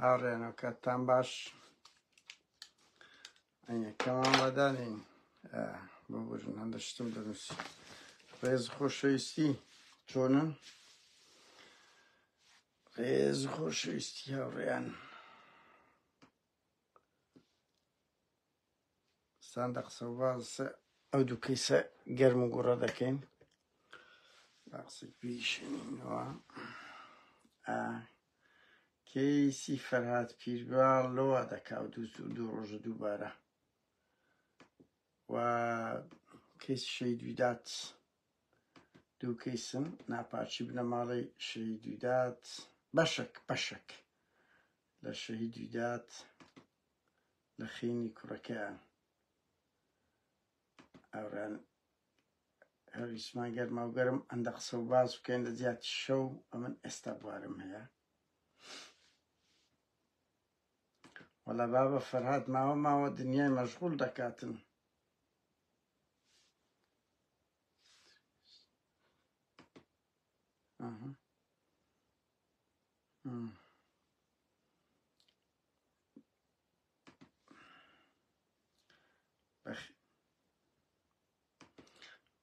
هاوڕێیان کاتتان باش ئەینەکەمان بەدانین ببورن هەندە شتم دەنووسی ڕێز خۆشەویستی چۆنن ڕێز خۆشەویستی هاوڕێیان ساندە قسە و باز ئەو دوو کەیسە گەرم و گوڕە دەکەین با قسەی پیشێنینەوە کەیسی فەرهاد پیرباڵ لەوە دەکا و دوو ڕۆژە دووبارە و کەیسی شەهید ویدات دوو کەیسن ناپاکی بنەماڵەی شەهید ویدات بەشەک بەشەک لە شەهید ویدات لە خینی کوڕەکەیان ئەوڕیان هەویسمان گەرما و گەرم ئەندە قسە و باز بکەین لە جیاتی شەو ئەمن ئێستا بوارم هەیە وەڵا بابە فەرهاد ماوە ماوە دنیای مەشغول دەکاتن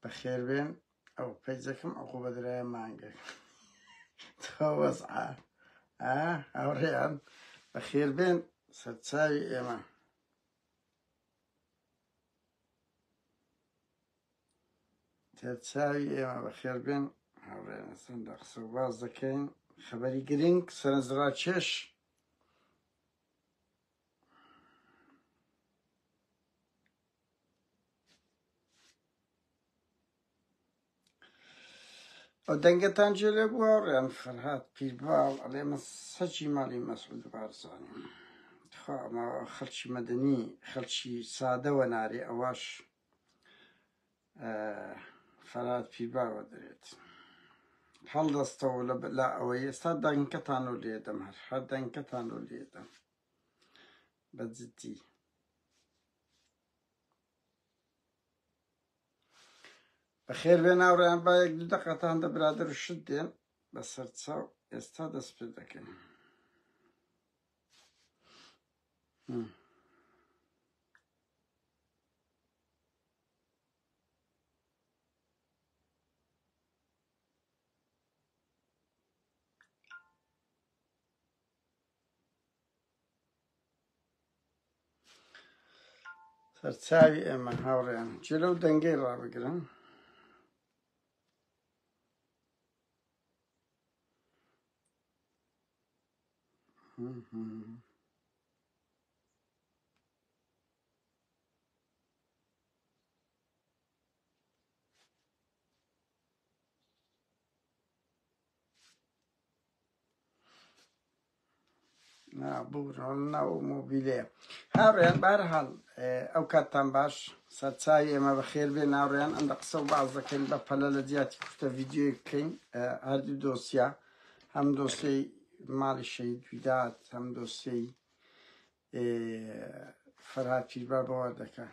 بەخێربێن ئەو پەیجەکەم عقوبە درایە مانگەک تۆ وەزعە هاوڕێیان بەخێربێن سەرچاوی ئێمە سەرچاوی ئێمە بەخێربێن هاوڕێیان سندە قسە و باز دەکەین خەبەری گرنگ سەرنجڕاکێش ئەو دەنگەتان جێ لێ بووە ڕێن فەرهاد پیرباڵ ئەڵێ من سەچی ماڵی مەسعود بارزانیم تخوا ئەمە خەڵکی مەدەنی خەڵکی سادەوە نارێ ئەوەش فەرهاد پیرباوە دەرێت هەڵدەستەوە لە ئەوەی ئێستا دەنگەتان و لێدەم هەر هەر دەنگەتان و لێدەم بە جدی بەخێر بێن هاوڕێیان با یەک دوو دەقەتان دە برادەر و شت دێن بە سەرچاو ئێستا دەست پێ دەکەین. سەرچاوی ئێمە هاوڕێیان جێ لەو دەنگەی ڕابگرن. Mm-hmm. ناو مۆبیلەیە هاوڕێیان بارحاڵ ئەو کاتتان باش سەرچاوی ئێمە بەخێر بێ ناوڕێیان ئەندە قسە و باز دەکەین بە پەلە لە جیاتی کورتە ڤیددیوێک بکەین هەردوو دۆسیە هەم دۆسیەی ماڵی شەهید ویدات هەم دۆسیەی فەرهاد پیربابەوە دەکە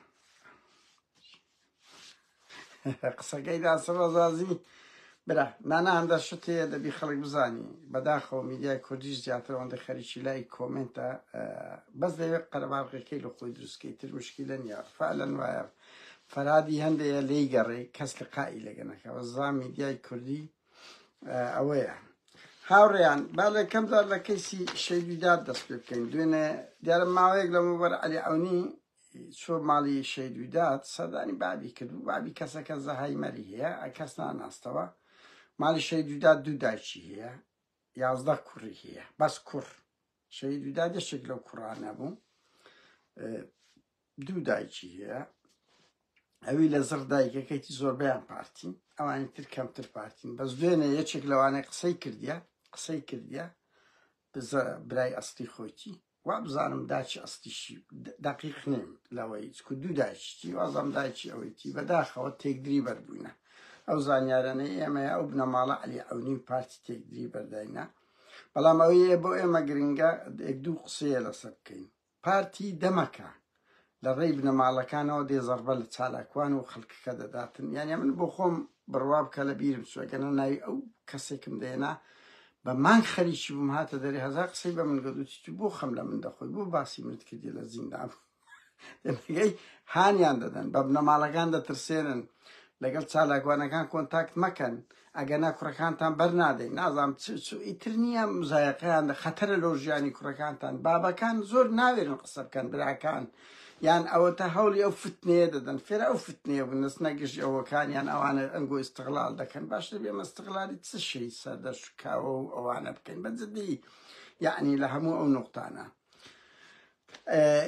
قسەکەی ناسر ڕەزازی برا نانا هەندە شت هەیە دەبی خەڵک بزانی بەداخەوە میدیای کوردیش زیاتر ئەوەندە خەریکی لای کۆمنتە بەس دەوێت قەرەباڵغەکەی لە خۆی دروستکەی تر مشکیلە نییە فعلەن وایە فەرادی هەندەیە لێی گەڕێ کەس لقائی لەگەنەکەەوە زا میدیای کوردی ئەوەیە هاوڕێیان با لە کەمجار لە کەیسی شەیدوداد دەست پێ بکەین دوێنێ دیارە ماوەیەک لەمەوبەر عەلی عەونی چۆ ماڵی شەیدوداد سەردانی بابی کرد و بابی کەسەکە زەهایمەری هەیە کەس ناناستەوە ماڵی شەیدوداد دوو دایکی هەیە 11 کوڕی هەیە بەس کوڕ شەیدوداد یەکێک لەو کوڕانە بوو دوو دایکی هەیە ئەوی لە زڕ دایکەکەیتی زۆربەیان پارتین ئەوانی تر کەمتر پارتین بەس دوێنێ یەکێک لەوانەیە قسەی کردیە قسەی کردیە بزە برای ئەستی خۆیتی وا بزانم داچی ئەستیشی دقیق نیم لەوەی چکو دوو دایکیتی وازم دایکی ئەوەیتی بەداخەوە تێکدری بەربووینە ئەو زانیارانەی ئێمەیە ئەو بنەماڵە علی عەونی و پارتی تێکدری بەرداینە بەڵام ئەوەی بۆ ئێمە گرنگە یەک دوو قسەیە لەسەر بکەین پارتی دەمەکە لە ڕێی بنەماڵەکانەوە دێ زەڕبە لە چالاکوان و خەڵکەکە دەداتن یانی من بۆ خۆم بڕوا بکە لە بیرم چووە گەنە ناوی ئەو کەسێکم دێنا بە مانگ خەریکی بووم هاتە دەرێ هەزار قسەی بە من گرت وتی تو بۆ خەم لە من دەخۆی بۆ باسی منت کردی لە زیندان دەمەگەی هانیان دەدەن بە بنەماڵەکان دەترسێنن لەگەڵ چالاکوانەکان کۆنتاکت مەکەن ئەگەنا کوڕەکانتان بەرنادەین نازانم چ چ ئیتر نییە مزایەقەیان لە خەتەرە لۆ ژیانی کوڕەکانتان بابەکان زۆر ناوێرن قسە بکەن براکان یان ئەوەتا هەوڵی ئەو فتنەیە دەدەن فێرە ئەو فتنەیە بوون دەچنە گژ ئەوەکان یان ئەوانە ئەنگۆ ئیستغلال دەکەن باشتر بێمە ئیستغلالی چ شەی سەردەشت و کاوە و ئەوانە بکەین بە جدی یعنی لە هەموو ئەو نوقتانە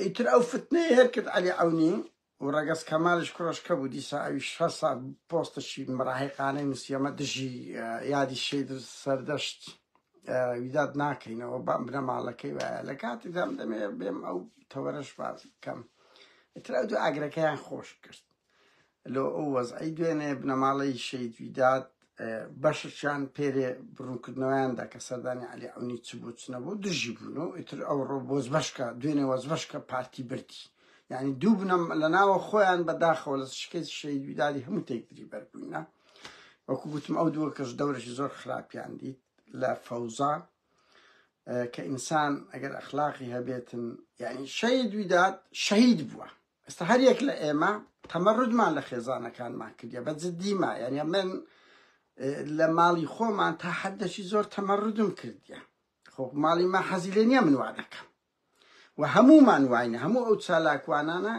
ئیتر ئەو فتنەیە هەر کرد عەلی عەونی و ڕەگەز کەمالیش کوڕەشکە بوو دیسا ئەویش هەسا پۆستەکی مراهیقانەی نووسی ئەمە دژی یادی شەید سەردەشت ویداد ناکەینەوە بە بنەماڵەکەی وایە لە کاتێکدا من دەمەوێت بێم ئەو تەوەرەش باس بکەم ئیتر ئەو دوو ئاگرەکەیان خۆش کرد لۆ ئەو وەزعی دوێنێ بنەماڵەی شەید ویداد بەشێکیان پێرێ ڕوونکردنەوەیان دا کە سەردانی عەلی عەونی چ بوو چ نەبوو دژی بوون و ئیتر ئەوڕۆ بۆزبەشکە دوێنێ وەزبەشکە پارتی بردی یعنی دوو بنەم لە ناوە خۆیان بەداخەوە لە شکست شەهید ویدادی هەموو تێکدری بەربووینە وەکو گوتم ئەو دووە کەش دەورێکی زۆر خراپیان دیت لە فەوزا کە ئینسان ئەگەر ئەخلاقی هەبێتن یعنی شەهید ویداد شەهید بووە ئێستا هەر یەک لە ئێمە تەمەڕودمان لە خێزانەکانمان کردیە بە جدیما یعنی من لە ماڵی خۆمان تا حدەشی زۆر تەمەڕودم کردیە خۆ ماڵی ما حەزی لێ نییە من وا دەکەم و هەمومان واینە هەموو ئەو چالاکوانانە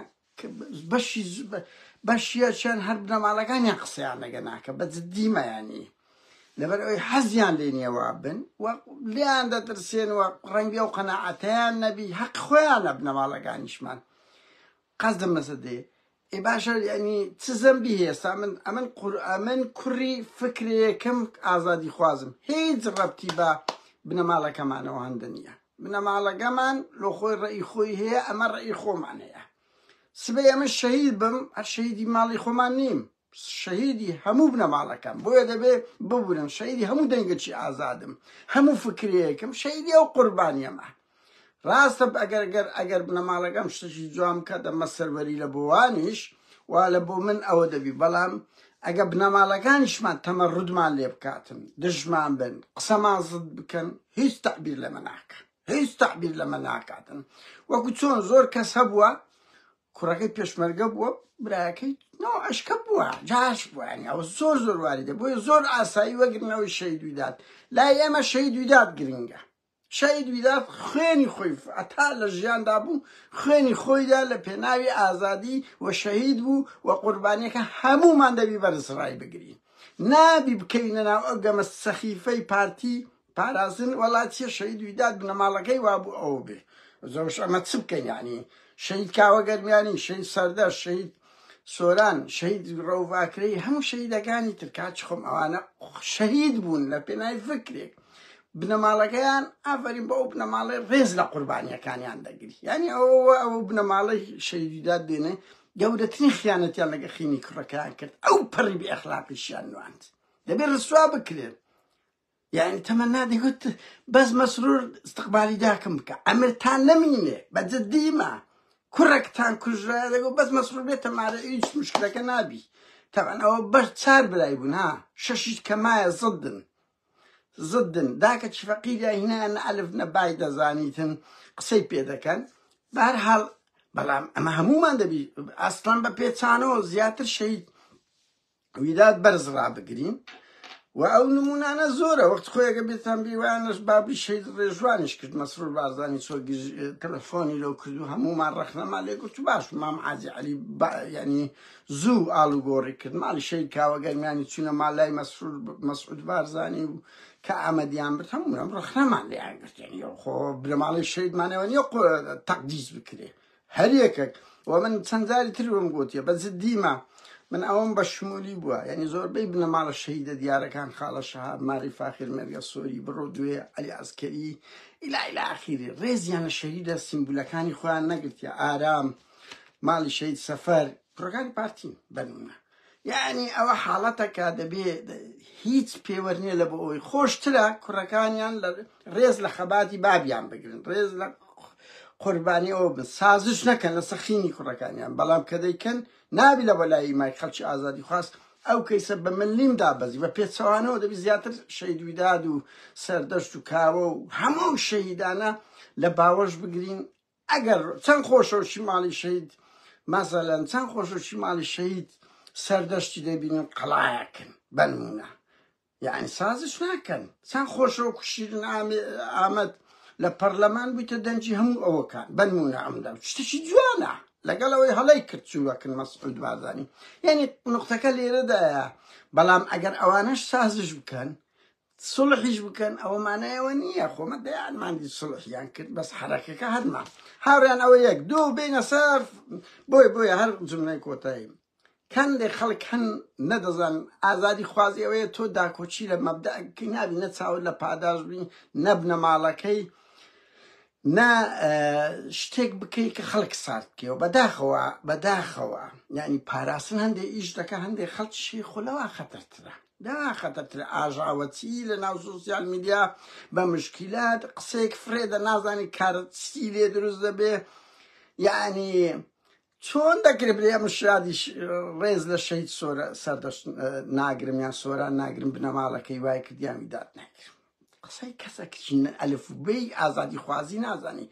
بەشی بەشیەچیان هەر بنەماڵەکانیان قسەیان لەگە ناکە بە جدیمەیانی لەبەر ئەوەی حەزیان لێ نییە وا بن و لێیان دەترسێن و ڕەنگی ئەو قەناعەتەیان نەبی حەق خۆیانە بنەماڵەکانیشمان قەزدم لەسەر دێ ئێ باشە یعنی چ زەمبی هەیە سا من ئەمن قور ئەمن کوڕی فکرێکم ئازادی خوازم هیچ ڕەبتی بە بنەماڵەکەمانەوە هەندە نییە بنەماڵەکەمان لۆ خۆی ڕێی خۆی هەیە ئەمە ڕێی خۆمان هەیە سبەی ئەمە شەهید بم هەر شەهیدی ماڵی خۆمان نیم شەهیدی هەموو بنەماڵەکەم بۆیە دەبێ ببورن شەهیدی هەموو دەنگەکی ئازادم هەموو فکرەیەکم شەهیدی ئەو قوربانیەمە ڕاستە ئەگەر گەر ئەگەر بنەماڵەکەم شتێکی جوان بکە دەمە سەروەری لە بۆوانیش وا لە بۆ من ئەوە دەبی بەڵام ئەگە بنەماڵەکانیشمان تەمەڕودمان لێ بکاتن دژمان بن قسەمان زد بکەن هیچ تەعبیر لەمە ناکەن هیچ تەعبیر لەمە ناکاتن وەکو چۆن زۆر کەس هەبووە کوڕەکەی پێشمەرگە بووە برایەکەی نۆ ئەشکە بووە جاش بووە یعنی ئەوە زۆر زۆر واریدە بۆیە زۆر ئاسایی وەگرنەوەی شەهید ویداد لای ئێمە شەهید ویداد گرنگە شەهید ویداد خوێنی خۆی ئەتا لە ژیاندا بوو خوێنی خۆیدا لە پێناوی ئازادی و شەهید بوو و قوربانیەکە هەمومان دەبی بەرز ڕای بگرین نابی بکەوینە ناو ئەو گەمە سەخیفەی پارتی پاراستن وەڵا چیە شەهید ویداد بنەماڵەکەی وابوو ئەوە بێ زۆش ئەمە چ بکەین یعنی شەهید کاوە گەرمیانی شەهید سەردەشت شەهید سۆران شەهید ڕەوڤاکرەی هەموو شەهیدەکانی تر کاچ خۆم ئەوانە شەهید بوون لە پێناوی فکرێک بنەماڵەکەیان ئافرین بۆ ئەو بنەماڵەی ڕێز لە قوربانیەکانیان دەگری یعنی ئەوە ئەو بنەماڵەی شەهید ویداد دێنێ گەورەترین خیانەتیان لەگە خینی کوڕەکەیان کرد ئەو پەڕی بێ ئەخلاقیشیان نواند دەبێ ڕسوا بکرێن یعنی تەمەنا دەگوت بەس مەسرور استقبالی داکم بکە ئەمرتان نەمینێ بە جدیمە کوڕێکتان کوژرایە دەگو بەس مەسرور بێتە مارە هیچ مشکلەکە نابی تەبعەن ئەوە بەر چار برای بوون ها شەشیش کەمایە زدن زدن داکە چی فەقیریا هینا نە ئەلف نە بای دەزانیتن قسەی پێ دەکەن بەهەرحاڵ بەڵام ئەمە هەمومان دەبی ئەسڵەن بە پێچانەوە زیاتر شەهید ویداد بەرز ڕابگرین و ئەو نمونانە زۆرە وەخت خۆیەکە بێتان بیوانش بابی شەید ڕێژوانیش کرد مەسرور بارزانی چۆ تەلەفۆنی لەو کرد و هەمومان ڕەخنەمان لێ گرت و باش مام عازی عەلی یعنی زوو ئاڵوگۆڕی کرد ماڵی شەید کاوە گەرمیانی چوونە ماڵ لای مەسرور مەسعود بارزانی و کە ئامەدیان برد هەموو ڕەخنەمان لێیان گرت یعنی خۆ بنەماڵەی شەیدمانەوە نییە تەقدیس بکرێ هەر یەکەک و من چەند جاری تر بم گوتیە بە جدیمە من ئەوەم بە شمولی بووە یعنی زۆربەی بنەماڵە شەهیدە دیارەکان خاڵە شەهاب ماری فاخیر مەرگە سۆری بڕۆ دوێ عەلی عەسکەری ئیلا ئیلا ئاخیری ڕێزیان لە شەهیدە سیمبولەکانی خۆیان نەگرتیە ئارام ماڵی شەهید سەفەر کوڕەکانی پارتین بەنمونە یعنی ئەوە حاڵەتەکە دەبێ هیچ پێوەر نییە لە بۆ ئەوەی خۆشترە کوڕەکانیان لە ڕێز لە خەباتی بابیان بگرن ڕێز لە قوربانی ئەوە بن سازش نەکەن لە سەخینی کوڕەکانیان بەڵام کە دەیکەن نابی لە وەلایی مای خەڵکی ئازادی خواست ئەو کەیسە بە ملیم دابەزی، بە پێچەوانەوە دەبی زیاتر شەهید ویداد و سەردەشت و کاوە و هەموو شەهیدانە لە باوەش بگرین. ئەگەر چەند خۆشەوشی ماڵی شەهید مەسەلەن چەند خۆشەوشی ماڵی شەهید سەردەشتی دەبینن قەڵایەکن بەنمونە یعنی سازش ناکەن، چەند خۆشەوە کوشیرن ئامەد لە پەرلەمان بوویتە دەنگی هەموو ئەوەکان بەنمونە ئەمدا شتێکی جوانە لەگەڵ ئەوەی هەڵەی کرد چووەکن مەسعود بارزانی، یعنی نقطەکە لێرەدایە. بەڵام ئەگەر ئەوانەش سازش بکەن سڵحیش بکەن ئەوە مانایەوە نییە، خۆمە دەیانماندی سڵحیان کرد بەس حرەکەکە هەرما. هاوڕیان ئەوە یەک دوو بینە سەر بۆی بۆیە هەر جملەی کۆتایی کەندێک خەڵک هەن نەدەزان ئازادی خوازی ئەوەیە تۆ داکۆچی لە مەبدەکەی نابی، نە چاوت لە پاداش بی نە بنەماڵەکەی نە شتێک بکەی کە خەڵک سارد بکەیەوە. بەداخەوە بەداخەوە یعنی پاراستن هەندێک ئیش دەکە، هەندێک خەڵکیشی خۆ لەوا خەتەرترە، لەوا خەتەرترە. ئاژاوەچی لە ناو سۆسیال میدیا بە مشکیلات قسەیەک فرێدە نازانی کارچی لێ دروست دەبێ. یعنی چۆن دەکرێت بڵێ ئەم شادی ڕێز لە شەهید سۆرە سەردەشت ناگرم یان سۆران ناگرم بنەماڵەکەی وای کردیان ویداد ناگرم؟ قسەی کەسێک ئەلفوبێی ئازادی خوازی نازانی.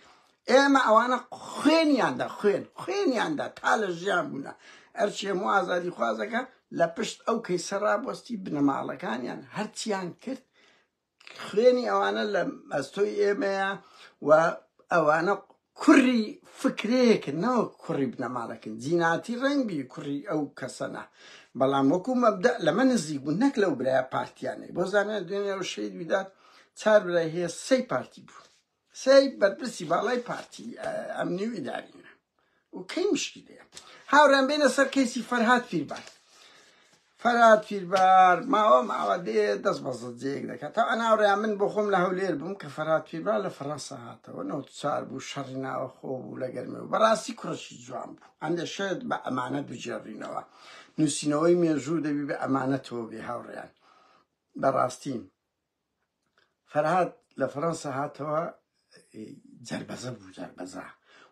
ئێمە ئەوانە خوێنیاندا خوێن خوێنیاندا تا لە ژیان بوونە. ئەرچی هەموو ئازادی خوازەکە لە پشت ئەو کەیسە ڕابوەستی بنەماڵەکانیان هەرچیان کرد خوێنی ئەوانە لە ئەستۆی ئێمەیە و ئەوانە کوڕی فکرەیەکن نەوەک کوڕی بنەماڵەکن. جیناتی ڕەنگی کوڕی ئەو کەسەنە، بەڵام وەکو مەبدە لەمە نزیک بوو نەک لەو برایە پارتیانەی. بۆ زانە دوێنێ ئەو شەهید ویداد چار برای هەیە، سێی پارتی بوو، سێی بەرپرسی باڵای پارتی ئەمنی و ئیدارینە و کەی مشکلەیە. هاوڕێیان بێنە سەر کەیسی فەرهاد پیربار. فەرهاد پیربار ماوە ماوە دێ دەست بە زەجەیەک دەکات. تا ئەناوڕێیان من بۆ خۆم لە هەولێر بووم کە فەرهاد پیربار لە فەرەنسا هاتەوە، 94 بوو، شەڕی ناوەخۆ بوو لە گەرمێ و بەڕاستی کوڕەکی جوان بوو. هەندێک شت بە ئەمانەت بگێڕینەوە، نووسینەوەی مێژوو دەبی بە ئەمانەتەوە بێ هاوڕێیان. بەڕاستی فەرهاد لە فەرەنسا هاتەوە جەربەزە بوو، جەربەزە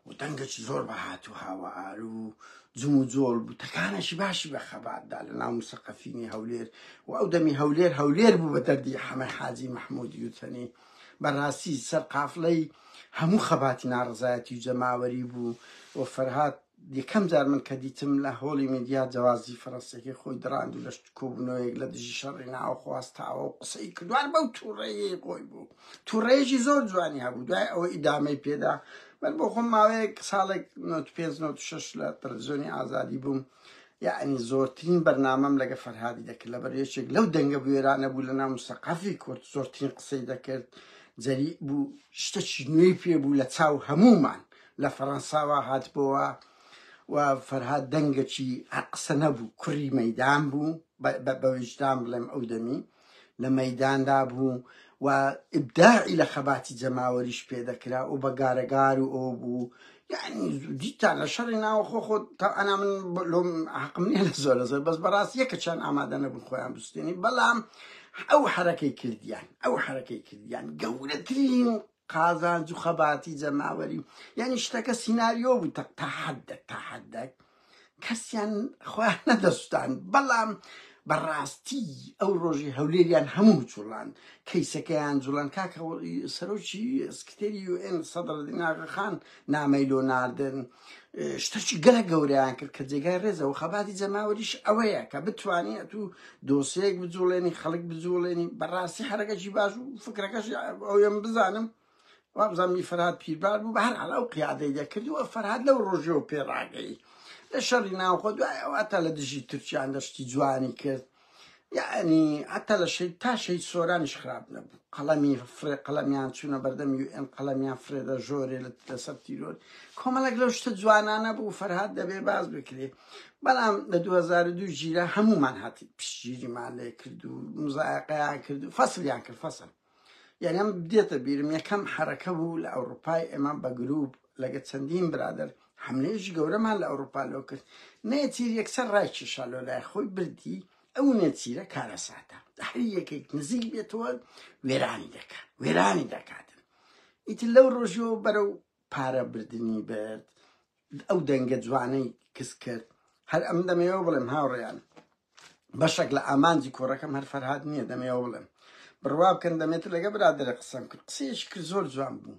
و دەنگێکی زۆر بە هات و هاوار و جم و جۆڵ بوو، تەکانێکی باشی بە خەباتدا لە ناو مسەقەفینی هەولێر و ئەو دەمی هەولێر هەولێر بوو بە دەردی حەمەی حاجی مەحموود یوتەنی. بەڕاستی سەرقافلەی هەموو خەباتی ناڕزایەتی و جەماوەری بوو. و فەرهاد یەکەم جار من کە دیتم لە هۆڵی میدیا جەوازی فەرەنسیەکەی خۆی دڕاند و لە کۆبوونەوەیەک لە دژی شەڕی ناوخۆ هەستاوە و قسەی کردوار بەو تووڕەیەی خۆی بوو، تووڕەیەکی زۆر جوانی هەبوو. دوای ئەوە ئیدامەی پێدا. من بۆ خۆم ماوەیەک ساڵێک 95 96 لە تەلەڤیزیۆنی ئازادی بووم، یعنی زۆرترین بەرنامەم لەگە فەرهادی دەکرد، لەبەر یەکێک لەو دەنگە بوێرانە بوو لە ناو مسەقەفی کورد، زۆرترین قسەی دەکرد، جەری بوو، شتێکی نوێی پێ بوو لە چاو هەمومان. لە فەرەنساوە هاتبۆوە و فەرهاد دەنگەکی قسە نەبوو، کوڕی مەدان بوو، بە ویژدان بڵێم ئەو دەمی لە مەداندا بوو و ئیبداعی لە خەباتی جەماوەریش پێدەکرا و بە گارەگار و ئەو بوو. یعنی دیتان لە شەڕی ناوەخۆ خۆ تا ئەنا من لۆم حەقم نییە لە زۆر زۆر، بەس بەڕاستی یەکەچیان ئامادە نەبوون خۆیان بستێنی، بەڵام ئەو حرەکەی کردیان، ئەو حرەکەی کردیان گەورەترین قازانج و خەباتی جەماوەری. یعنی شتەکە سیناریۆ بوو تا حدەک تا حدەک کەسیان خۆیان نەدەستان، بەڵام بەڕاستی ئەو ڕۆژی هەولێریان هەموو جوڵان، کەیسەکەیان جوڵان. کاکە سەرۆکی سکرتێری یوئێن سەدرەدین ئاغاخان نامەی لۆ ناردن، شتەکی گەلە گەورەیان کرد کە جێگای ڕێزەوە. خەباتی جەماوەریش ئەوەیە کە بتوانێت تو دۆسیەک بجوڵێنی، خەڵک بجوڵێنی. بەڕاستی حرەکەکی باش و فکرەکەش ئەوێم بزانم وابزانم فەرهاد پیربار بوو، بە هەر حاڵ ئەو قیادەی دەکرد و فەرهاد لەو ڕۆژەوە پێڕاگەی لە شەڕی ناوخۆ دوای ئەو هەتا لە دژی تورکیان دەشتی جوانی کرد، یعنی حتا لە شەهید تا شەهید سۆرانیش خراپ نەبوو، قەڵەمی فرێ قەڵەمیان چوونە بەردەم یوئێن، قەڵەمیان فرێدە ژۆرێ لەسەر تیرۆر، کۆمەڵێک لەو شتە جوانانە بوو فەرهاد دەبێ باز بکرێ. بەڵام لە 2002 ژیرا هەمومان هاتی پشتگیریمان لێ کرد و مزایقەیان کرد و فەسلیان کرد فەسل. یعنی ئەم دێتە بیرم یەکەم حرەکە بوو لە ئەوروپای ئێمە بە گروپ لەگە چەندین برادر حملەیەکی گەورەمان لە ئەوروپا لۆ کرد. نێچیر یەکسەر ڕایکێشا لۆ لای خۆی بردی. ئەو نێچیرە کارەساتە، هەر یەکێک نزیک بێتەوە وێرانی دەکات، وێرانی دەکاتن. ئیتر لەو ڕۆژەوە بەرەو پارە بردنی برد، ئەو دەنگە جوانەی کس کرد. هەر ئەم دەمەوە بڵێم هاوڕێیان، بەشێک لە ئامانجی کۆڕەکەم هەر فەرهاد نییە دەمەوە بڵێم بڕوا بکەن دەمێتر لەگە برادەرە قسەم کرد قسەیەکی کرد زۆر جوان بوو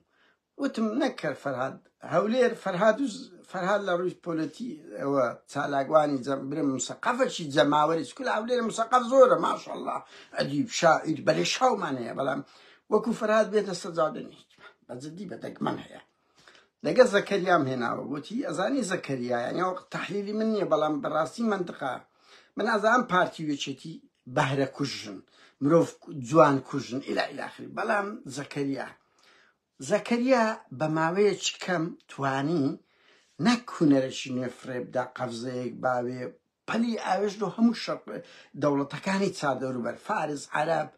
وتم نەکەر فەرهاد هەولێر فەرهاد و فەرهاد لە ڕووی پۆلەتی ئەوە چالاکوانی برم مسەقەفەکی جەماوەری سکول هەولێر مسەقەف زۆرە ماشەڵڵا ئەدیب شاعیر بەرێ شاومان هەیە بەڵام وەکو فەرهاد بێتە سەجادە نیت بە جدی بە دەگمەن هەیە لەگە زەکەریام هێناوە وتی ئەزانی زەکەریا یانی ئەوە تەحلیلی من نییە بەڵام بەڕاستی مەنتقە من ئەزانم پارتی و یەکێتی بەهرە کوژن مرۆڤ جوان کوژن ئیلا ئیلاخری بەڵام زەکەریا زەکەریا بە ماوەیەکی کەم توانی نەک هونەرێکی نوێ فڕێ بدا قەفزەیەک باوێ پەلی ئاوێشت و هەموو شەڕ دەوڵەتەکانی چاردەوروبەر فارس عەرەب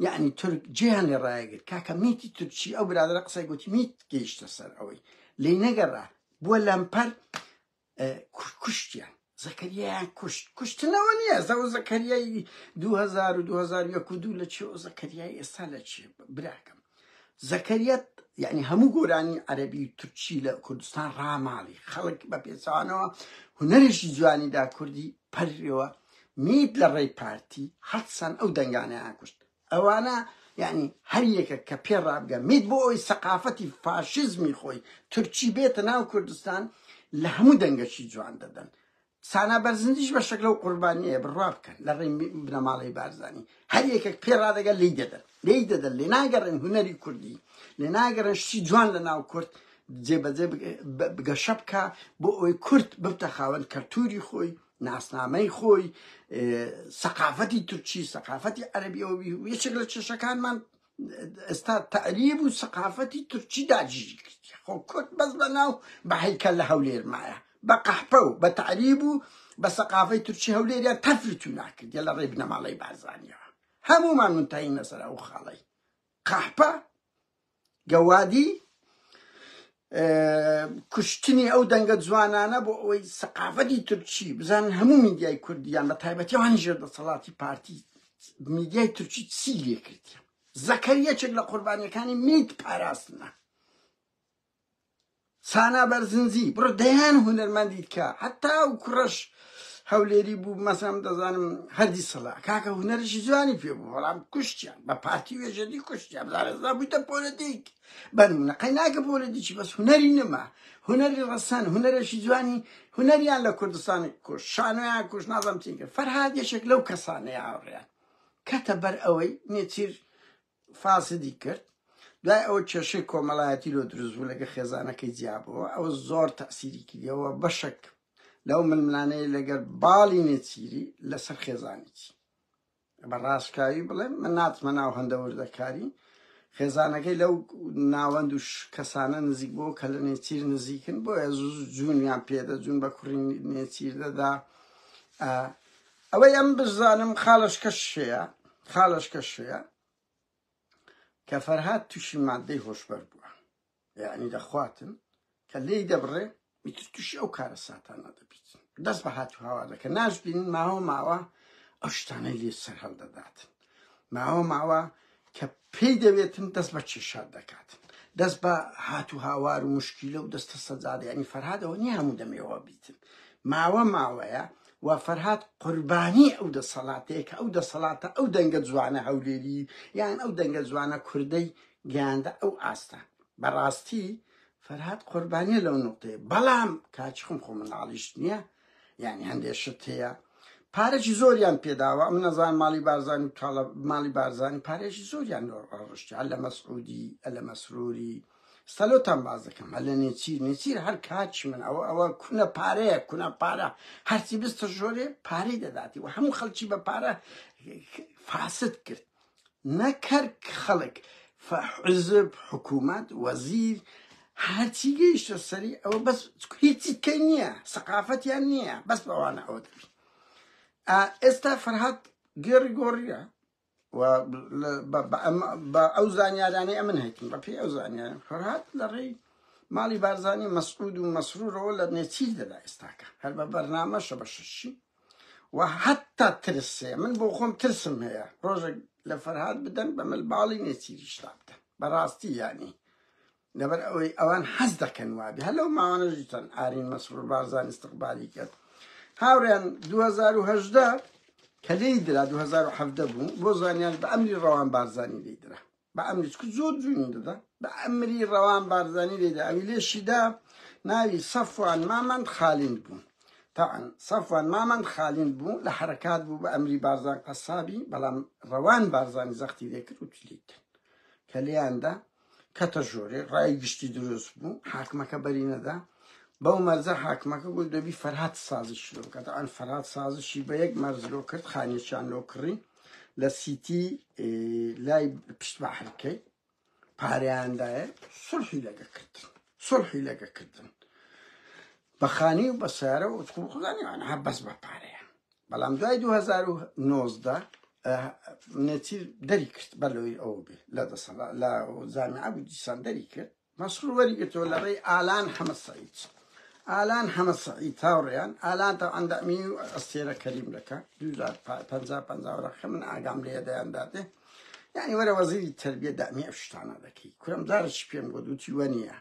یعنی تورک جێیان لێ ڕایەگرت کاکە میتی تورکی ئەو برادرە قسەی گوتی میت گەیشتە سەر ئەوەی لێی نەگەڕا بووە لەمپەر کوشتیان زەکەریایان کوشت کوشتنەوە نییە زەو زەکەریای 2000 و 2001 و دوو لە چی و زەکەریای ئێستا لە چی براکەم زەکەریا یعنی هەموو گۆرانی عەرەبی و تورکی لە کوردستان ڕاماڵی خەڵک بە پێچەوانەوە هونەرێکی جوانی دا کوردی پەرەوە میت لە ڕێی پارتی هەڵسان ئەو دەنگانەیان کوشت ئەوانە یعنی هەر یەکە کە پێ ڕابگە میت بۆ ئەوی سەقافەتی فاشیزمی خۆی تورکی بێتە ناو کوردستان لە هەموو دەنگەکی جوان دەدەن سانا بەرزنجیش بەشێک لەو قوربانیەیە بڕوا بکەن لە ڕێی بنەماڵەی بارزانی هەر یەکێک پێ ڕادەگەن لێی دەدەن لێی دەدەن لێ ناگەڕێن هونەری کوردی لێ ناگەڕێن شتی جوان لە ناو کورد جێبەجێ گەشە بکە بۆ ئەوەی کورد ببتە خاوەن کەلتوری خۆی ناسنامەی خۆی سەقافەتی تورکی سەقافەتی عەربی ئەوە یەکێک لە کێشەکانمان ئێستا تەعریب و سەقافەتی تورکی داگیری کردیە خۆ کورد بەس بە ناو بە هەیکەل لە هەولێر مایە بە قەحپە و بە تەعریب و بە سەقافەی تورکی هەولێریان تەفر تونا کردیە لە ڕێی بنەماڵەی بارزانیەوە هەموومان منتەهین لەسەر ئەو خاڵەی قەحپە گەوادی کوشتنی ئەو دەنگە جوانانە بۆ ئەوەی سەقافەتی تورکی بزانن هەموو میدیای کوردیان بە تایبەتی ئەوان ژێر دەسەڵاتی پارتی میدیای تورکی چی لێ کردیە زەکەر یەکێک لە قوربانیەکانی میت پاراستنە سانا بەرزنجی بڕۆ دەیان هونەرمەندی کە هەتا و کوڕەش هەولێری بوو مەسەم دەزانم هەردی سڵا کاکە هونەرشی جوانی پێ بوو بەڵام کوشتیان بە پارتی وێژەدی کوشتیان بزانێزا بوویتە پۆلەتیک بەنمونە قەی ناکە پۆلەتیکی بەس هونەری نەما هونەری ڕەسەن هونەرێکی جوانی هونەریان لە کوردستان کوشت شانۆیان کوشت نازانم چی کرد فەرهاد یەکێک لەو کەسانەیە هاوڕێیان کەتە بەر ئەوەی نێچیر فاسدی کرد دوای ئەوە کێشەی کۆمەڵایەتی لۆ دروست بوو لەگە خێزانەکەی جیابەوە ئەوە زۆر تەسیری کردیەوە بەشێک لەو ململانەیە لەگەر باڵی نێچیری لەسەر خێزانێکی بە ڕاشکاوی بڵێم من ناچمە ناو هەندە وردەکاری خێزانەکەی لەو ناوەند و کەسانە نزیک بۆ کە لە نێچیر نزیکن بۆیە زوو جوونیان پێدە جوون بە کوڕی نێچیر دەدا ئەوەی ئەم بزانم خاڵشکەش هەیە خاڵشکەش هەیە کە فەرهاد تووشی مادەی هۆشبەر بووە یعنی دەخواتن کە لێی دەبڕێ ئیتر تووشی ئەو کارەساتانە دەبیت دەست بە هات و هاوار دەکە ناشبینن ماوە ماوە ئەو شتانەی لێ سەر هەڵدەدات ماوە ماوە کە پێی دەوێتن دەست بە کێشات دەکات دەست بە هات و هاوار و مشکیلە و دەستە سەجادە ینی فەرهادەوە نییە هەموو دەمێەوە بیتن ماوە ماوەیە و فەرهاد قوربانی ئەو دەسەڵاتەیە کە ئەو دەسەڵاتە ئەو دەنگە جوانە هەولێری یان ئەو دەنگە جوانە کوردەی گەیاندە ئەو ئاستە بەڕاستی فەرهاد قوربانیە لەو نقطەیە بەڵام کاچی خۆم خۆ مناڵیش نییە یعنی هەندێک شت هەیە پارەی زۆریان پێداوە ئەم نەزان ماڵی بارزانی و تاڵە ماڵی بارزانی پارێکی زۆریان ڕشتی هەر لە مەسعودی لە مەسروری سەلۆتان باز دەکەم هەر لە نێچیر نێچیر هەر کاچی من ئەوە ئەوە کونە پارەیە کونە پارە هەرچی بستە ژۆرێ پارەی دەداتی و هەموو خەڵکی بە پارە فاسد کرد نەک هەر خەڵک حزب حکوومەت وەزیر هەرچی گەیشتە سەری ئەوە بەس هیچی کەی نییە سەقافەتیان نییە بەس بەوانە ئەوە دەبی ئێستا فەرهاد گێڕی گۆڕیە و بە ئەو زانیارانەی ئەمن هەیتم بە پێی ئەو زانیارە فەرهاد لە ڕێی ماڵی بارزانی مەسعود و مەسرورەوە لە نێچیر دەدا ئێستاکە هەر بە بەرنامەشە بە شەشی و حتا ترس هەیە من بۆ خۆم ترسم هەیە ڕۆژێک لە فەرهاد بدەن بە مل باڵی نێچیریشتا بدەن بەڕاستی یانی لەبەر ئەوەی ئەوان حەز دەکەن وابێ هەر لەو ماوانە ژیتان ئارین مەسرور بارزان استقبالی کرد هاوڕێن 2018. کە لێی درا 2017 بوو بۆ زانیان بە ئەمری ڕەوان بارزانی لێی درا بە ئەمری چکو زۆر جوینی دەدا بە ئەمری ڕەوان بارزانی لێدا ئەوی لێشیدا ناوی سەفوان مامەند خالیند بوو تاعن سەفوان مامەند خالیند بوو لە حرەکات بوو بە ئەمری بارزان قەسابی بەڵام ڕەوان بارزانی زەختی لێکرد و تلیتن کە لێیاندا کەتە ژۆرێ ڕای گشتی دروست بوو حاکمەکە بەری نەدا بەو مەرجە حاکمەکە گوت دەبی فەرهاد سازشی لۆ بکات ئەن فەرهاد سازشی بە یەک مەرج لۆ کرد خانیەکیان لۆ کڕی لە سیتی لای پشت بەحرکەی پارەیاندایە سڵحی لەگە کردن سڵحی لەگە کردن بە خانی و بە سیارە و خودانی ها بەس بە پارەیە بەڵام دوای 2019 نێچیر دەری کرد بەر لەوەی ئەوە بێ لە دەسەڵا لە جامیعە بوو دیسان دەری کرد مەسرور وەری گرتەوە لە ڕێی ئالان حەمە سەعید ئالان حەمە سەعید هاوڕێیان ئالان تا ئەندامی و ئەستێرە کەریم دەکا دوو پەنجا پەنجا وەرەقە من ئاگام لێ دەیان دادێ یعنی وەرە وەزیری تەربیە دامی ئەو شتانە دەکەی کورم جارێکی پێم گوت وتی وە نییە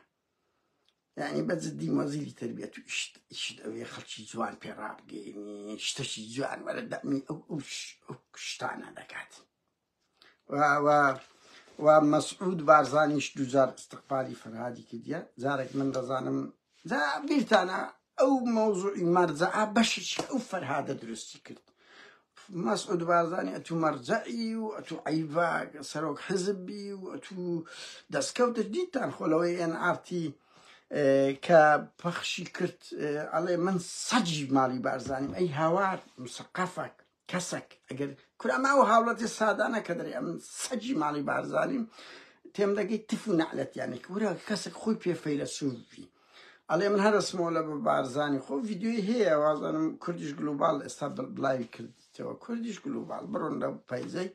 یعنی بە جدی وەزیری تەربیەت و ئیشت ئیشت ئەوێ خەڵکی جوان پێ ڕابگەینی شتەکی جوان وەرە دەمی ئەو ئەو شتانە دەکات و مەسعود بارزانیش دوجار استقبالی فەرهادی کردیە جارێک من دەزانم جا بیرتانە ئەو مەوزوعی مەرجەعە بەشێکی ئەو فەرهادە دروستی کرد مەسعود بارزانی ئەتوو مەرجەعی و ئەتوو عەیبە سەرۆک حزبی و ئەتوو دەستکەوتە دیتان خۆ لەوەی ئێن ئارتی کە پەخشی کرد ئەڵێ من سەجی ماڵی بارزانیم ئەی هاوار مسەقەفەک کەسەک ئەگەر کورا ئەو هاوڵەتی سادانە کە دەرێ ئەمن سەجی ماڵی بارزانیم تێم دەگەی تف و نەعلەتیانێک ورە کەسێک خۆی پێ فەیلەسوف بی ئەڵێ من هەرسمەوە لە بە بارزانی خۆ ڤیددیوی هەیە وازانم کوردیش گلوبال ئێستا بڵاوی کردیتەوە کوردیش گلوبال بڕۆن لە پەیزەی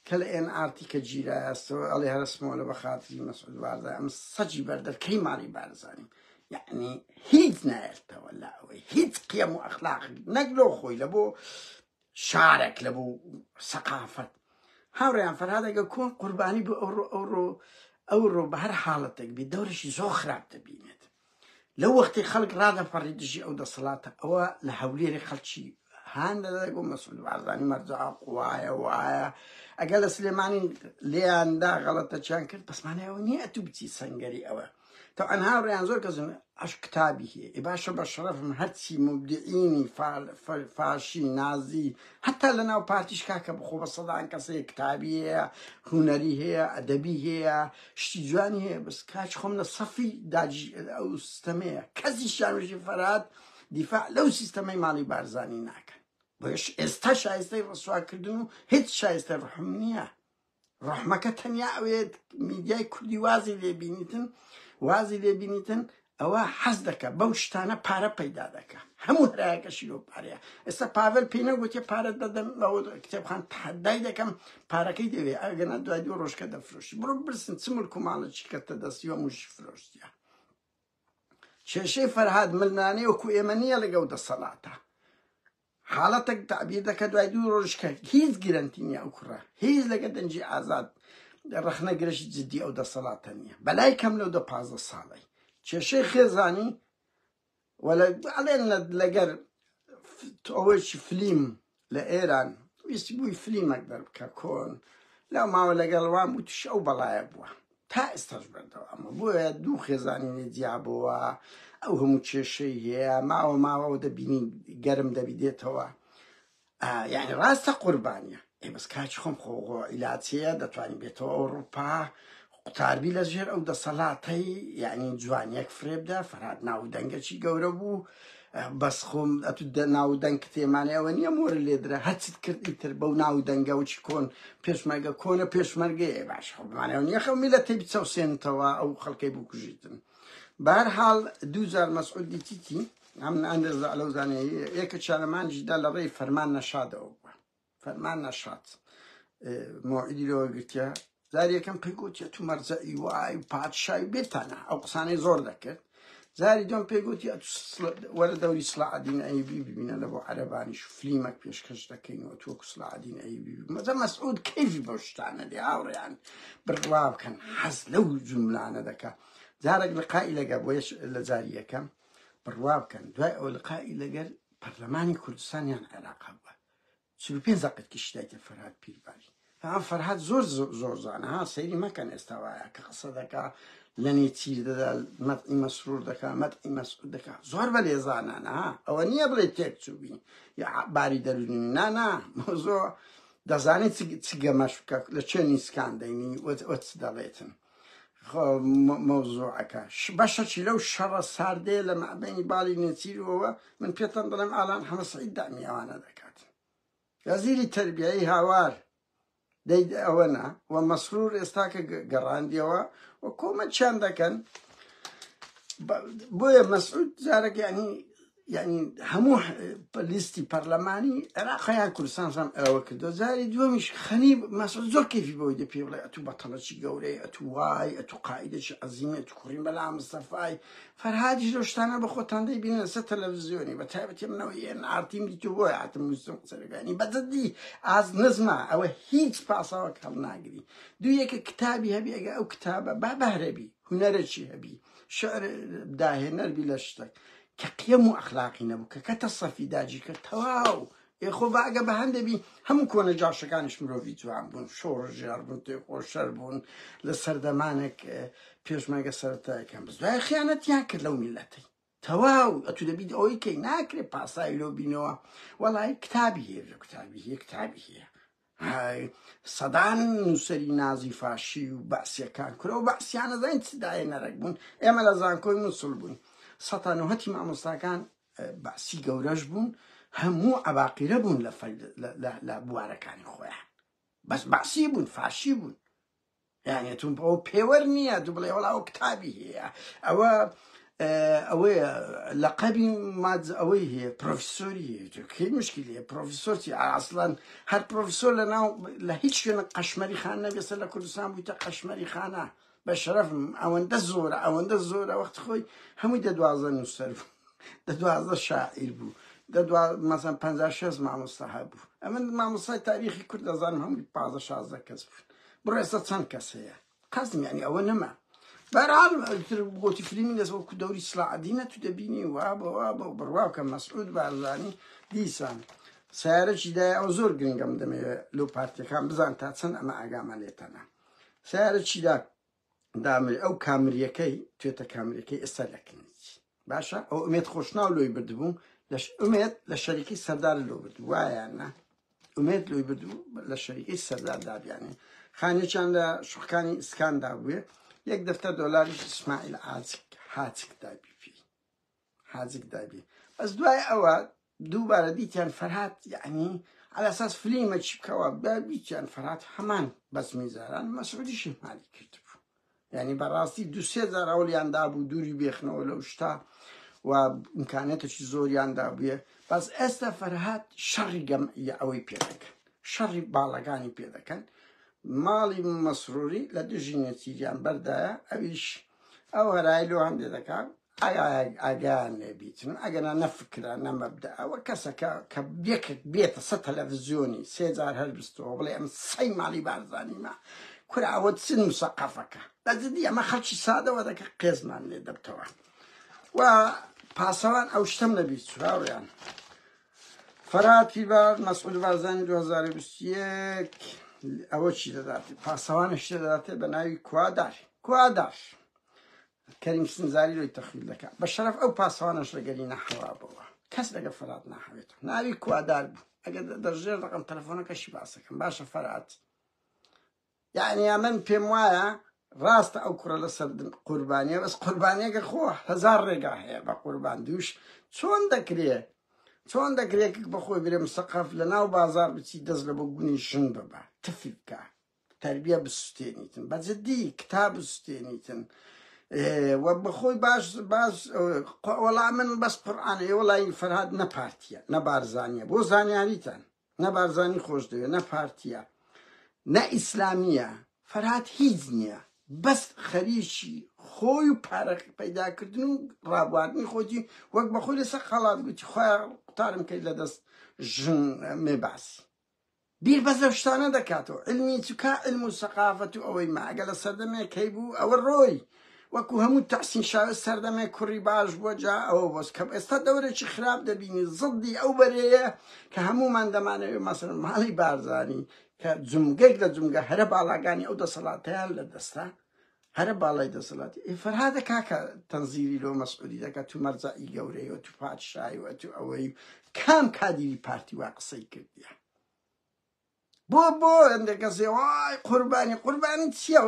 کە لە ئێن ئارتی کە گیرایەستەوە ئەڵێ هەرسمەوە لە بە خاتری مەسعود بارزانی ئەم سەجی بەردەرکەی ماڵی بارزانیم یعنی هیچ نایەتەوە لە ئەوەی هیچ قیەم و ئەخلاق نەک لۆ خۆی لە بۆ شارێک لە بۆ سەقافەت هاوڕێیان فەرهادەگە کۆن قوربانی بۆ ئەوڕۆ ئەوڕۆ ئەوڕۆ بە هەر حاڵەتێک بی دەورشی زۆر خراپ دەبینێت لەو وەختی خەڵک ڕادەپەڕی دژی ئەو دەسەڵاتە ئەوە لە هەولێری خەڵکی هان دەدەگۆ مەسعود بارزانی مەرجع وایە وایە ئەگەر لە سلێمانی لێیاندا غەڵەتەچیان کرد پسمانەوە نییە ئەتوو بچی سەنگەری ئەوە تەبعەن هاوڕێیان زۆر کەسن ئەش کتابی هەیە ئێ باشە بە شەرەفم هەرچی مبدعینی فاشی نازی هەتا لە ناو پارتیش کاکە بخۆ بە سەدان کەسێ کتابی هەیە هونەری هەیە ئەدەبی هەیە شتی جوانی هەیە بەس کاچ خۆم لە سەفی داجی ئەو سیستەمەیە کەسی شانوشی فەرات دیفاع لەو سیستەمەی ماڵی بارزانی ناکەن بۆیش ئێستا شایستەی ڕسواکردن و هیچ شایستە ڕحم نییە ڕەحمەکە تەنیا ئەوێت میدیای کوردی وازی لێ بینیتن وازی لێ بینیتن ئەوە حەز دەکە بەو شتانە پارە پەیدا دەکە هەموو هەرایەکە شیرۆ پارەیە ئێستا پاڤل پێی نەگوتێ پارە دەدەم ئەوە کتێبخان تحدای دەکەم پارەکەی دەوێ ئەگەنا دوای دوو ڕۆژکە دەفرۆشی بڕۆ برسن چ ملک و ماڵێکی کەتە دەستی و هەمووشی فرۆشتیە کێشەی فەرهاد ململانێ وەکو ئێمە نییە لەگەڵ دەسەڵاتە حاڵەتێک تەعبیر دەکە دوای دوو ڕۆژ کە هیچ گرەنتی نییە ئەو کوڕە هیچ لەگە دەنگی ئازاد ڕەخنە گرەشی جدی ئەو دەسەڵاتە نییە بەلای کەم لەو دە 15 ساڵی کێشەی خێزانی وەلە ئەڵێن لەگەر ئەوەیش فلیم لە ئێران ویستی بووی فلیمەک دەربکە کۆن لەو ماوە لەگەڵ وان بوو تووشی ئەو بەڵایە بووە تا ئێستاش بەردەوامە بۆیە دوو خێزانی لێ جیابەوە ئەو هەموو کێشەی هەیە ماوە ماوەوە دەبینی گەرم دەبی دێتەوە یعنی ڕاستە قوربانیە ئێ بەس کاچ خۆم خۆ عیلاچەیە دەتوانین بێتەوە ئەوروپا قوتاربی لە ژێر ئەو دەسەڵاتەی یعنی جوانیەک فرێبدا فەرات ناو دەنگەکی گەورە بوو بەس خۆم ئەتو ناو دەنگ کتێمانە ئەوە نییە مۆر لێدرا هەرچیت کرد ئیتر بەو ناو دەنگەوەی کۆن پێشمەرگە کۆنە پێشمەرگەیە باش خۆمانەوە نییە خەو میلەتی بچەوسێنتەوە ئەو خەڵکەی بکوژیتن بەهەرحاڵ دوو جار مەسعود دیتیتی ئەم ئەندێزە لەو زانێ یەکە چارەمانجیدا لە ڕێی فەرمان نەشادەوە بووە فەرمان نەشاد مۆعیدی لەوە گرتە جار یەکەم پێی گوتیە تو مەرجەعی وای و پادشای بێتانە ئەو قسانەی زۆر دەکرد جاری دوم پێی گوتی وەرە دەوری سلاعدین ئەیبی ببینە لە بۆ عەرەبانیش فلیمەک پێشکەش دەکەین و تۆکو سلاعدین ئەیبی مەزە مەسعود کەیفی بەو شتانە دێ هاوڕێیان بڕوا بکەن حەز لەو جوملانە دەکا جارێک لقائی لەگە بۆیش لە جاری یەکەم بڕوا بکەن دوای ئەو لقائی لەگەر پەرلەمانی کوردستانیان عێراق هەبووە. 45 دەقیقە کیشتایتە فەرهاد پیربالی. ها فەرهاد زۆر زۆر زانە ها سەیری مەکەن ئێستا وایە کە قسە دەکا لە نێچیر دەدا مەتعی مەسرور دەکا مەتعی مەسعود دەکا زۆر بە لێزانانە ها ئەوە نییە بڵێ تێک چووبی یا باری دەروونی نا نا زۆر دەزانێت چ گەمەش بکە لە چێ نیسکان دەینی وە چ دەڵێتن مەوزوعەکە بەشەکی لەو شەڕە ساردەیە لە مابینی باڵی نێچیرەوە من پێتان دەڵێم ئالان حەمە سعید دامی ئەوانە دەکات وەزیری تەربیەی هاوار دەی ئەوە نا و مەسرور ئێستا کە گەڕاندیەوە و کۆمەچیان دەکەن بۆیە مەسعود جارێک ینی یعنی هەموو لیستی پەرلەمانی عێراقیان کوردستان زم ئەوە کردو جاری دووەمیش خەنی مەسعود زۆر کەیفی بۆی دە پێ بڵێ ئەتوو بەتەڵەکی گەورەی ئەتوو وای ئەتوو قائیدێکی عەزیمی ئەتوو کوڕی مەلا مستەفای فەرهادیش لەو شتانە بە خۆتان دەیبینن لەسەر تەلەڤزیۆنی بە تایبەتی منەوە ئێن ئارتیم دیت و بۆیە هاتم ویستم قسە بکەم بە جدی ئاز نزمە ئەوە هیچ پاساوەک هەڵناگری دوو یەکە کتابی هەبی ئەگە ئەو کتابە با بەهرەبی هونەرەکی هەبی شعر داهێنەر بی لە شتێک کە قیەم و ئەخلاقی نەبوو کە کەتە سەفی داگیرکەر تەواو ئێ خۆ با ئەگە بە هەندێ بی هەموو کۆنە جاشەکانیش مرۆڤی جوان بوون شۆڕژێڕ بوون تێکۆشەر بوون لە سەردەمانێک پێشمەرگە سەرەتایەکان بەس دوای خیانەتیان کرد لەو میلەتەی تەواو ئەتو دەبیت ئەوەی کەی ناکرێ پاساوی لەو بینەوە وەڵی کتابی هەیە کتابی هەیە کتابی هەیە سەدان نووسەری نازی فاشی و بەعسیەکان کورە و بەعسیانە زانین چ داهێنەرێک بوون ئێمە لە زانکۆی موسڵ بووین سەتانەوەتی مامۆستاکان بەعسی گەورەش بوون هەموو عەباقیرە بوون لە بوارەکانی خۆیان بەس بەعسی بوون فاشی بوون یعنی تون ئەو پێوەر نییە تو بڵێ وڵا ئەو کتابی هەیە ئەوە ئەوەیە لەقەبی ماد ئەوەی هەیە پرۆفیسۆری هەیە کەی مشکلی هەیە پرۆفیسۆر چی ئاسڵەن هەر پرۆفیسۆر لە ناو لە هیچ شوێنە قەشمەری خان نەبێسە لە کوردستان بوویتە قەشمەری خانە بە شەرەفم ئەوەندە زۆرە ئەوەندە زۆرە وەخت خۆی هەمووی دە دوازدە نووسەر بوو دە دوازدە شاعیر بوو دە دوا مەسەن پەنجا شەست مامۆستا هەبوو ئەمن مامۆستای تاریخی کورد دەزانم هەمووی پازدە شازدە کەس بوون بڕۆ ئێستا چەند کەس هەیە قەزم یعنی ئەوە نەما بەرحاڵ تر گۆتی فلیمی دەست وەکو دەوری سلاعدینە تو دەبینی وا بە وا بە بڕوا بکە مەسعود بارزانی دیسان سیارەکی دای ئەو زۆر گرنگەم دەمەوێت لەو پارتیەکان بزان تا چەند ئەمە ئاگامان لێتەنە سیارە چی دا دامری ئەو کامریەکەی توێتە کامریەکەی ئێستا لە کنیچ باشە ئەو ئومێد خۆشناو لۆی بردبوو لەش ئومێد لە شەریکی سەردار لۆ برد وایە نا ئومێد لۆی بردبوو لە شەریکی سەردار دابیانێ خانێکیان لە شوقکانی ئیسکان دابووێ یەک دەفتەر دۆلاریش ئیسماعیل عاچک حاچک دابی پێی حاجک دابی بەس دوای ئەوە دووبارە دیتیان فەرهاد یعنی على اساس فلیمە چی بکەوە بیتیان فەرهاد هەمان بەزمی جاران مەسعودیشی مالی کردبوو یعنی بەڕاستی دو سێ جار ئەولیان دابوو دووری بێخنەوە لەو شتا و ئیمکانێتێکی زۆریان دابووە بەس ئێستا فەرهاد شەڕی گەم ئەوەی پێ دەکەن شەڕی باڵەکانی پێ دەکەن ماڵی مەسروری لە دژی نێچیریان بەردایە ئەویش ئەو هەرای لۆ هەندێ دەکات ئاگایان لێ بیتن ئەگەنا نە فکرە نە مەبدە ئەوە کەسەکە کە یەکێک بێتە سە تەلەڤزیۆنی سێ جار هەر بستەوە بڵێ ئەم سەی ماڵی بارزانیمە کورە ئەوە چ مسەقەفەکە بەجدی ئەمە خەڵکی سادەوە دەکە قێزمان لێ دەبتەوە و پاسەوان ئەو شتەم لەبیر چراویان فەرات پیربار مەسعود بارزانی 2021 ئەوە چی دەدات پاسەوانە شتە دەداتێ بە ناوی کوادار کوادار کەریم سنجاری لۆی تەخویل دەکا بە شەرەف ئەو پاسەوانەش لەگەری نەحەوابەوە کەس لەگە فەرات ناحەوێتەوە ناوی کوادار بوو ئەگەر دەژێر ڕقم تەلەفۆنەکەشی باسەکەم باشە فەرات یعنی ئەمن پێم وایە ڕاستە ئەو کوڕە لەسەر قوربانیە بەس قوربانیەکە خۆ هەزار ڕێگا هەیە بە قوربان دووش چۆن دەکرێ چۆن دەکرێت بەخۆی برێ مسەقەف لە ناو بازار بچی دەست لە بۆ گونی ژن ببە تفی بکە تەربیە بسوتێنیتن بە جدی کتاب بسوتێنیتن و بەخۆی باش باش وەڵا من بەس قورئانە وەڵی فەرهاد نە پارتیە نە بارزانیە بۆ زانیاریتان نە بارزانی خۆش دەوێت نە پارتیە نە ئیسلامیە فەرهاد هیچ نییە بەس خەریکی خۆی و پارە پەیداکردن و ڕابواردنی خۆتی وەک بەخۆی لەسەر خەڵات گوتی خۆیان قوتارم کرد لە دەست ژن مێ باسی بیر بەس لەو شتانە دەکاتەوە علمی چکا علم و سەقافەت و ئەوەی ما ئەگە لە سەردەمێک هەیبوو ئەوە ڕۆی. وەکو هەموو تەحسین شاوێس سەردەمێک کوڕی باش بووە جا ئەوە بۆس کە ئێستا دەورێکی خراپ دەبینی زدی ئەو بەرەیە کە هەمومان دەمانەوێت مەسەلەن ماڵی بارزانی کە جومگەێک لە جومگە هەرە باڵاگانی ئەو دەسەڵاتیان لە دەستە هەرە باڵای دەسەڵاتی ئێ فەرهادە کاکە تەنزیری لۆ مەسعودی دەکات تو مەرجەعی گەورەی و تو پادشای و تو ئەوەی کام کادیری پارتی وا قسەی کردیە بۆ بۆ هەندێک کەسێ وای قوربانی قوربانی چییە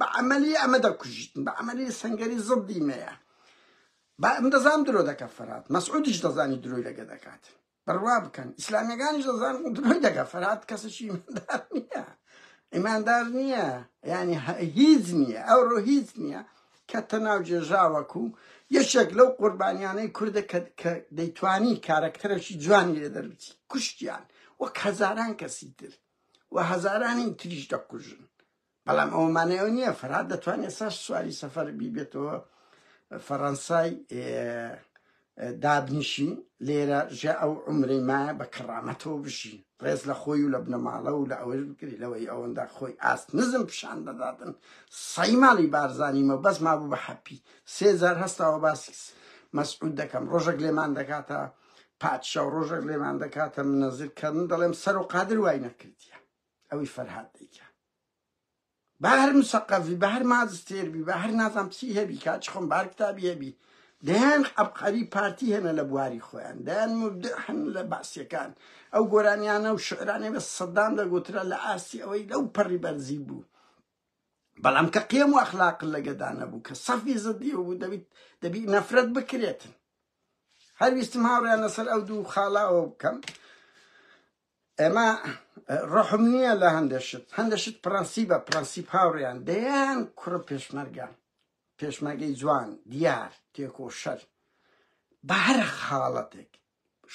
بە عملی ئەمە دەکوژیتن بە عملی سنگەری زڵدی مەیە با ئەم دەزان درۆ دەکە فەرات مەسعودیش دەزانی درۆی لەگە دەکات بڕوا بکەن ئیسلامیەکانیش دەزان درۆی دەکە فەرات کەسێکی ئیماندار نییە ئیماندار نییە یعنی هیچ نییە ئەوڕۆ هیچ نییە کە تەناو جێژاوەکو یەکێک لەو قوربانیانەی کوردە کە دەیتوانی کارەکتەرێکی جوانی لێ دەربچی کوشتیان وەک هەزاران کەسی تر و هەزارانی تریش دەکوژن بەڵام ئەوە مانای ئەوە نییە فەرهاد دەتوانێت سەر سواری سەفەر بیبێتەوە فەڕەنسای دابنیشی لێرە ژە ئەو عمرەی مایە بە کەڕامەتەوە بژی ڕێز لە خۆی و لە بنەماڵە و لە ئەوەش بکری لەوەی ئەوەندە خۆی ئاست نزم پیشان دەداتن سەی ماڵی بارزانیمە بەس مابوو بە حەپی سێ جار هەستاوە باسی مەسعود دەکەم ڕۆژێک لێمان دەکاتە پادشا و ڕۆژێک لێمان دەکاتە منەزر کە من دەڵێم سەر و قادر وای نەکردیە ئەوی فەرهاد دەیکە با هەر مسەقەفی با هەر ماجستێر بی با هەر نازام چی هەبی کاچ خۆم بار کتابی هەبی دەیان عەبقەری پارتی هەنە لە بواری خۆیان دەیان مبدع هەن لە بەعسیەکان ئەو گۆرانیانە و شعرانەی بە سەدام دەگوترا لە ئاستی ئەوەی لەو پەڕی بەرزی بوو بەڵام کە قێم و ئەخلاق لەگەدا نەبوو کە سەفی زدی بوو دەبیت دەبی نەفرەت بکرێتن هەر ویستم هاوڕیان لەسەر ئەو دوو خاڵە ئەوە بکەم ئێمە ڕەحم نییە لە هەندێ شت هەندێ شت پرەنسیبە پرەنسیپ هاوڕیان دەیان کوڕە پێشمەرگە پێشمەرگەی جوان دیار تێکۆشەر بە هەر حاڵەتێک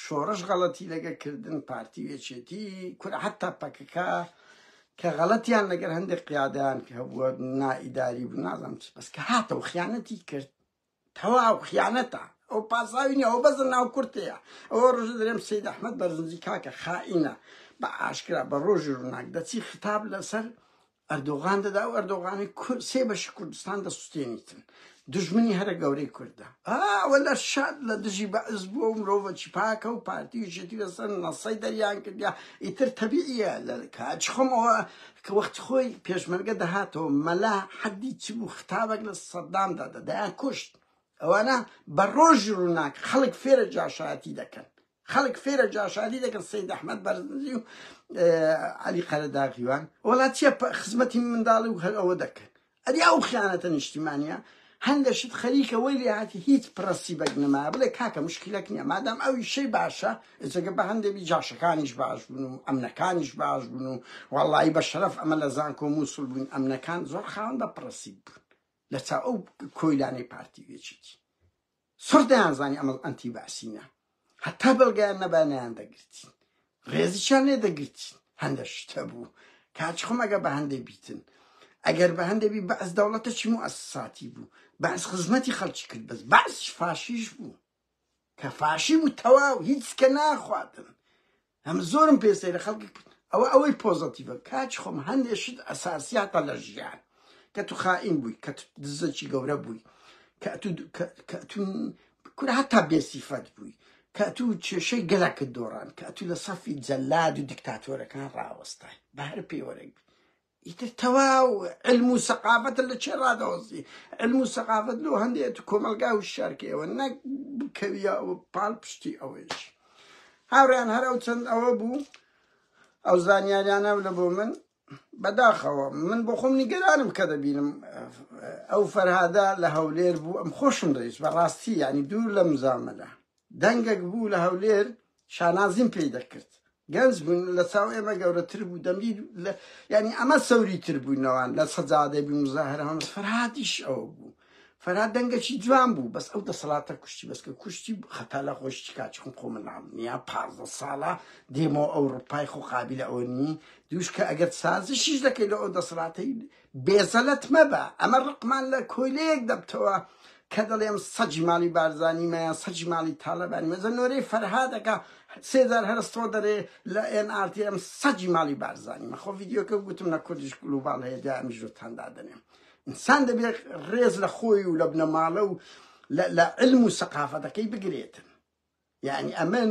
شۆڕش غەڵەتی لەگە کردن پارتی و یەکێتی کورە حتا پەکەکە کە غەڵەتیان لەگەر هەندێک قیادیان کە هەبووە نائیداری بوو نازانم چ بەس کە هاتەوە خیانەتی کرد تەواو خیانەتە ئەو پاساوی نیە ئەو بەزە ناو کورتەیە ئەوە ڕۆژە دەرێم سید ئەحمەد بەرزنجی کاکە خائینە بە ئاشکرا بە ڕۆژی ڕووناک دەچی خیتاب لەسەر ئەردۆغان دەدا و ئەردۆغانی سێ بەشی کوردستان دەسوتێنیتن دژمنی هەرە گەورەی کوردە ئەوە لە شاد لە دژی بەعس بووە و مرۆڤەکی پاکە و پارتی و یەکێتی لەسەر نەسەی دەریان کردیا ئیتر تەبیعیە لە کاچ خۆمەوە کە وەختی خۆی پێشمەرگە دەهاتەوە مەلا حەدی چ بوو ختابێک لە سەدامدا دەدایان کوشت ئەوانە بە ڕۆژی ڕووناک خەڵک فێرە جاشایەتی دەکەن خەڵک فێرە جاشایەتی دەکەن سید ئەحمەد بەرزنجی و عەلی قەرەداغیوان وەڵا چیە خزمەتی منداڵی و هەر ئەوە دەکەن ئەدی ئەو خیانەتە نیشتیمانیە هەندە شت خەریکە وەی لێ هاتی هیچ پرەسیبەک نەمایە بڵێ کاکە مشکلەک نییە مادام ئەو ئیشەی باشە ئێجەگە بە هەندێ بی جاشەکانیش باش بوون و ئەمنەکانیش باش بوون و وەڵی بە شەرەف ئەمە لە زانکۆ مووسڵ بووین ئەمنەکان زۆر خاوەن بە پرەسیب بوون لە چاو ئەو کۆیلانەی پارتی و یەکێتی سڕ دەیانزانی ئەمە ئەنتی بەعسینە هەتا بەڵگەیان نەبا نەیان دەگرتین ڕێزیشیان لێ دەگرتین هەندە شت هەبوو کاچ خۆم ئەگە بە هەندێ بیتن ئەگەر بە هەندێ بی بەعس دەوڵەتەکی موئەسساتی بوو بەعس خزمەتی خەڵکی کرد بەس بەعس فاشیش بوو کە فاشی بوو تەواو هیچ کە ناخواتن هەم زۆرم پێ سەیرە خەڵکی ئەوە ئەوەی پۆزەتیڤە کاچ خۆم هەندێ شت ئەساسیاتە لە ژیان کە تو خائین بووی کە تو دزەکی گەورە بووی کە تو کە تو کورە هەتا بێسیفەت بووی کە تو کێشەی گەلەکت دۆڕان کە تو لە سەفی جەلاد و دیکتاتۆرەکان ڕاوەستای بە هەر پێوەرێک بی ئیتر تەواو علم و سەقافەتە لە چێ ڕادەوەستی علم و سەقافەت لۆ هەندێ تو کۆمەڵگا هوشیارکەیەوە نەک بکەویە پاڵ پشتی ئەوەیش هاوڕێیان هەر ئەو چەند ئەوە بوو ئەو زانیاریانە لە بۆ من بەداخەوە من بۆ خۆم نیگەرانم کە دەبینم ئەو فەرهادە لە هەولێر بوو ئەم خۆشم دەویست بەڕاستی ینی دوور لە مزامەلە دەنگێک بوو لە هەولێر شانازیم پێی دەکرد گەنج بوون لە چاو ئێمە گەورەتر بوو دەمدی ینی ئەمە سەوری تر بووینەوان لە سەجادەی بوو مزاهرە هەمە فەرهادیش ئەوە بوو فەرهاد دەنگەکی جوان بوو بەس ئەو دەسەڵاتە کوشتی بەس کە کوشتی خەتا لە خۆشی کاچ خۆم خۆ مناڵ نییە 15 ساڵە دێمەوە ئەوروپای خۆ قابیلە ئەوە نی دووش کە ئەگەر سازشیش دەکەی لە ئەو دەسەڵاتەی بێزەلەت مەبە ئەمە ڕقمان لە کۆیلەیەک دەبتەوە کە دەڵێم سەجی ماڵی بارزانی مەیان سەجی ماڵی تاالبانی مەزە نۆرەی فەرهادەکە سێزار هەرستۆ دەرێ لە ئێن ئارتی ئەم سەجی ماڵی بارزانی مەخۆ ڤیدیۆکە گوتم لە کوردیش گلوباڵ هەیە دوای ئەمیش لۆتان دادەنێم. ئینسان دەبێت ڕێز لە خۆی و لە بنەماڵە و لە علم و سەقافەتەکەی بگرێتن. یعنی ئەمن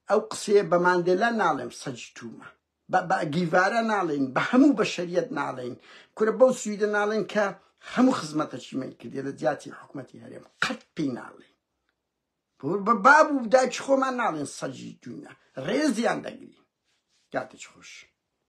ئەو قسەیە بە ماندێلا ناڵێم سەجی تومە، بە گیڤارا ناڵێین، بە هەموو بەشەریەت ناڵێین، کورە بەو سویدە ناڵێن کە هەموو خزمەتەکی مەی کردێ لە جیاتی حکومەتی هەرێم، قەت پێی ناڵێین. بە باب و دایکی خۆمان ناڵێن سەجی دنیا، ڕێزیان دەگرین. کاتێکی خۆش.